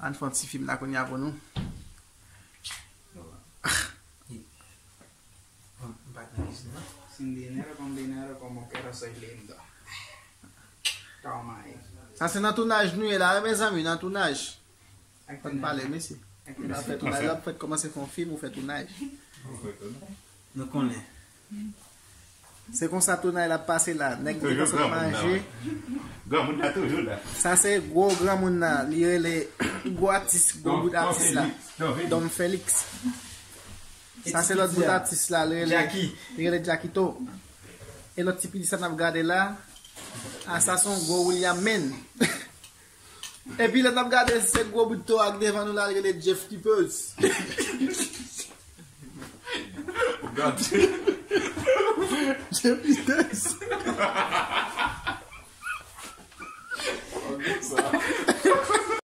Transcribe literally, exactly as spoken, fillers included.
Ann fè yon ti fim la kounye a pou nou. Bon, m pa t nan kizin nan. Sin dinero con dinero como quiero soy lindo. Toma ahí. Sa se nan tounaj nou ye la, wi, mezanmi, nan tounaj. Fò n pale, mesye. N ap fè tounaj, l ap fèt kòmanse fè yon fim ou fè tounaj. Nou konnen. Se konsa tounaj la ap pase la. Nèg ki te sot manje. Granmoun nan toujou la. Sa se gwo granmoun nan. Li rele gwo atis, gwo bout atis la. Dom Felix. Sa se lòt bout atis la. Li rele, li rele Jackito. E lòt ti piti sa n ap gade la. A sa se yon gwo William men. Epi lè n ap gade se gwo bout to ak devan nou la, li rele Jeff Keepers. Gade. Jeff Keepers. Gade sa.